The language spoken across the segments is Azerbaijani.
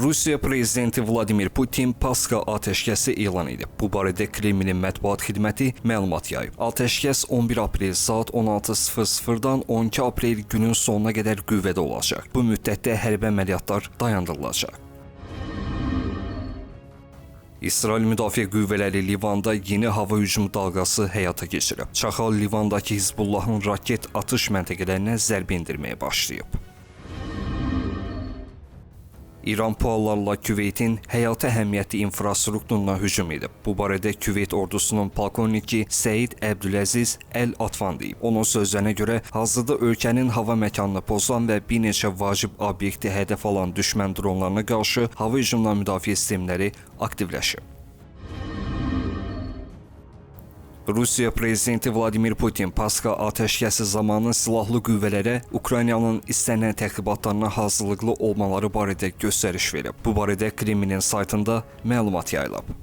Rusiya prezidenti Vladimir Putin Pasxa atəşkəsi elan edib. Bu barədə Kremlin mətbuat xidməti məlumat yayıb. Atəşkəs 11 aprel saat 16:00-dan 12 aprel günün sonuna qədər qüvvədə olacaq. Bu müddətdə hərbi əməliyyatlar dayandırılacaq. İsrail Müdafiə Qüvvələri Livanda yeni hava hücumu dalğası həyata keçirib. Çaxal Livandakı Hizbullahın raket atış məntəqələrinə zərbə endirməyə başlayıb. İran PUA-larla Küveytin həyati əhəmiyyətli infrastrukturuna hücum edib. Bu barədə Küveyt ordusunun polkovniki Səid Əbdüləziz Əl-Atvan deyib. Onun sözlərinə görə, hazırda ölkənin hava məkanını pozan və bir neçə vacib obyekti hədəf alan düşmən dronlarına qarşı hava hücumundan müdafiə sistemləri aktivləşib. Rusiya prezidenti Vladimir Putin Pasxa atəşkəsi zamanı silahlı qüvvələrə Ukraynanın istənilən təxribatlarına hazırlıqlı olmaları barədə göstəriş verib. Bu barədə Kremlin saytında məlumat yayılıb.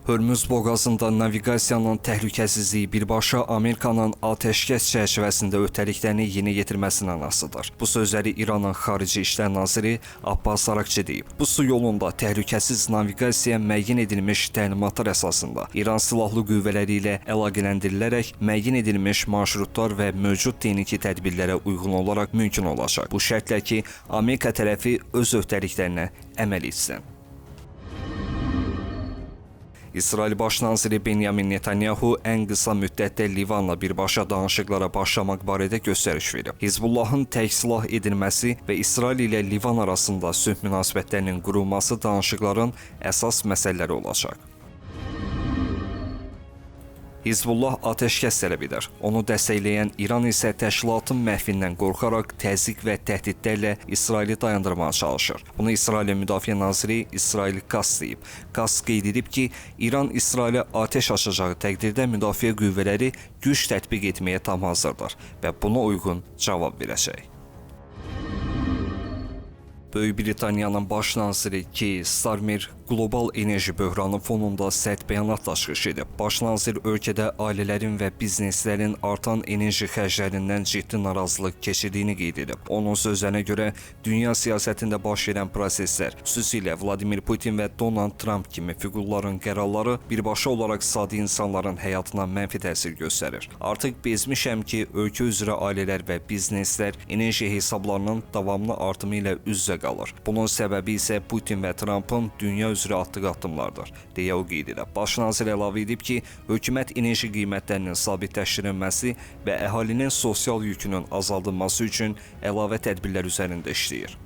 Hörmüz boğazında naviqasiyanın təhlükəsizliyi birbaşa Amerikanın atəşkəs çərçivəsində öhdəliklərini yerinə yetirməsindən asılıdır. Bu sözləri İranın Xarici İşlər naziri Abbas Araqçı deyib. Bu su yolunda təhlükəsiz naviqasiya müəyyən edilmiş təlimatlar əsasında İran silahlı qüvvələri ilə əlaqələndirilərək müəyyən edilmiş marşrutlar və mövcud texniki tədbirlərə uyğun olaraq mümkün olacaq. Bu şərtlə ki, Amerika tərəfi öz öhdəliklərinə əməl etsin. İsrail Baş naziri Benyamin Netanyahu ən qısa müddətdə Livanla birbaşa danışıqlara başlamaq barədə göstəriş verib. Hizbullahın təksilah edilməsi və İsrail ilə Livan arasında sülh münasibətlərinin qurulması danışıqların əsas məsələləri olacaq. Hizbullah atəşkəs tələb edir. Onu dəstəkləyən İran isə təşkilatın məhvindən qorxaraq təzyiq və təhdidlərlə İsraili dayandırmağa çalışır. Bunu İsrailin Müdafiə naziri İsrail Katz deyib. Katz qeyd edib ki, İran İsrailə atəş açacağı təqdirdə müdafiə qüvvələri güc tətbiq etməyə tam hazırdır və buna uyğun cavab verəcək. Böyük Britaniyanın baş naziri Keir Starmer qlobal enerji böhranı fonunda sərt bəyanatla çıxış edib. Baş nazir ölkədə ailələrin və bizneslərin artan enerji xərclərindən ciddi narazılıq keçirdiyini qeyd edib. Onun sözlərinə görə, dünya siyasətində baş verən proseslər, xüsusilə Vladimir Putin və Donald Trump kimi fiqurların qərarları birbaşa olaraq sadə insanların həyatına mənfi təsir göstərir. Artıq bezmişəm ki, ölkə üzrə ailələr və bizneslər enerji hesablarının davamlı artımı ilə üz-üzə qalır. Bunun səbəbi isə Putin və Trumpın dünya üzrə atdığı addımlardır, deyə o qeyd edib. Baş nazir əlavə edib ki, hökumət enerji qiymətlərinin sabitləşdirilməsi və əhalinin sosial yükünün azaldılması üçün əlavə tədbirlər üzərində işləyir.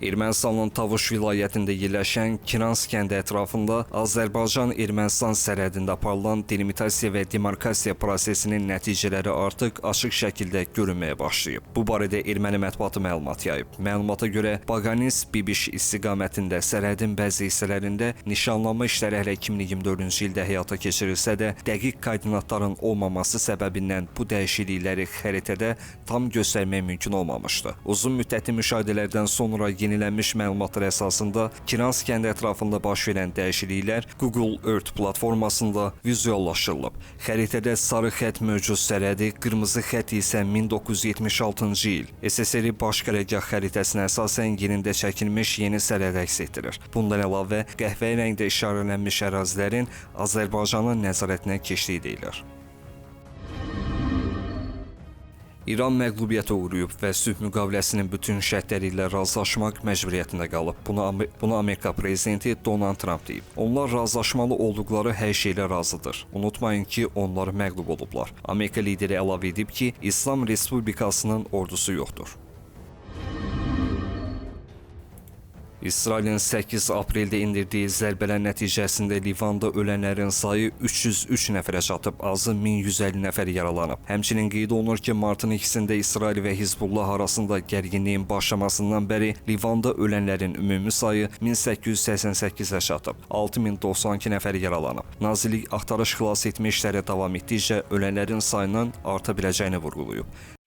Ermənistanın Tavuş vilayətində yerləşən Kirans kəndi ətrafında Azərbaycan-Ermənistan sərhədində aparılan delimitasiya və demarkasiya prosesinin nəticələri artıq açıq şəkildə görünməyə başlayıb. Bu barədə erməni mətbuatı məlumat yayıb. Məlumata görə Baqanis-Bibiş istiqamətində sərhədin bəzi hissələrində nişanlanma işləri hələ 2024-cü ildə həyata keçirilsə də, dəqiq koordinatların olmaması səbəbindən bu dəyişiklikləri xəritədə tam göstərmək mümkün olmamışdı. Uzun müddətli müşahidələrdən sonra yenilənmiş məlumatlar əsasında Kirans kəndi ətrafında baş verən dəyişikliklər Google Earth platformasında vizuallaşdırılıb. Xəritədə sarı xətt mövcud sərhədi, qırmızı xətt isə 1976-cı il SSR Baş Qərargah xəritəsinə əsasən yerində çəkilmiş yeni sərhəd əks etdirir. Bundan əlavə, qəhvəyi rəngdə işarələnmiş ərazilərin Azərbaycanın nəzarətinə keçdiyi deyilir. İran məğlubiyyətə uğrayıb və sülh müqaviləsinin bütün şərtləri ilə razılaşmaq məcburiyyətində qalıb. Bunu Amerika prezidenti Donald Trump deyib. Onlar razılaşmalı olduqları hər şeylə razıdır. Unutmayın ki, onlar məğlub olublar. Amerika lideri əlavə edib ki, İslam Respublikasının ordusu yoxdur. İsrailin 8 apreldə endirdiyi zərbələr nəticəsində Livanda ölənlərin sayı 303 nəfərə çatıb, azı 1150 nəfər yaralanıb. Həmçinin qeyd olunur ki, martın 2-sində İsrail və Hizbullah arasında gərginliyin başlamasından bəri Livanda ölənlərin ümumi sayı 1888-ə çatıb, 6092 nəfər yaralanıb. Nazirlik axtarış xilas etmə işləri davam etdikcə ölənlərin sayının arta biləcəyini vurğulayıb.